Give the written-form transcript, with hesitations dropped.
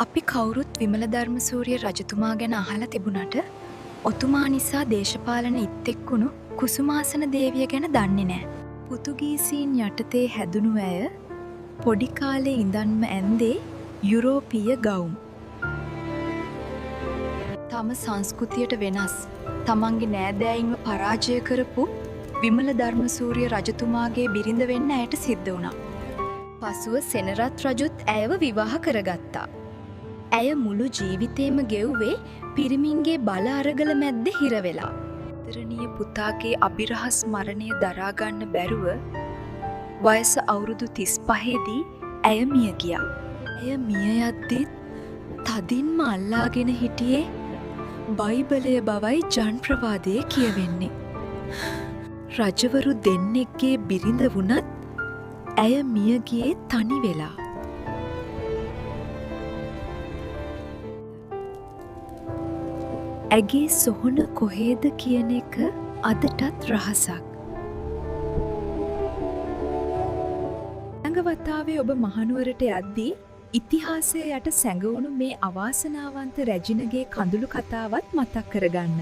අපි කවුරුත් විමලධර්මසූරිය රජතුමා ගැන අහලා තිබුණට ඔතුමා නිසා දේශපාලන ඉත්තෙක් වුණු කුසුමාසන දේවිය ගැන දන්නේ නෑ. පෘතුගීසීන් යටතේ හැදුණු ඇය පොඩි කාලේ ඉඳන්ම ඇන්දේ යුරෝපීය ගවුම්. තම සංස්කෘතියට වෙනස් තමන්ගේ නෑදෑයින්ව පරාජය කරපු විමලධර්මසූරිය රජතුමාගේ බිරිඳ වෙන්න ඇයට සිද්ධ වුණා. පසුව සෙනරත් රජුත් ඇයව විවාහ කරගත්තා. ඇය මුළු ජීවිතේම ගෙව්වේ පිරිමින්ගේ බල අරගල මැද්දේ හිර වෙලා. ආදරණීය පුතාගේ අභිරහස් මරණය දරා ගන්න බැරුව වයස අවුරුදු 35 දී ඇය මිය ගියා. ඇය මිය යද්දිත් තදින්ම අල්ලාගෙන හිටියේ බයිබලය බවයි ජන්ප්‍රවාදයේ කියවෙන්නේ. රජවරු දෙන්නෙක්ගේ බිරිඳ වුණත් ඇය මිය ගියේ තනි වෙලා. ඇගේ සොහොන කොහේද කියන එක අදටත් රහසක්. ඊළඟ වතාවේ ඔබ මහනුවරට යද්දී ඉතිහාසය යට සැඟවුණු මේ අවාසනාවන්ත රැජිනගේ කඳුළු කතාවත් මතක් කරගන්න.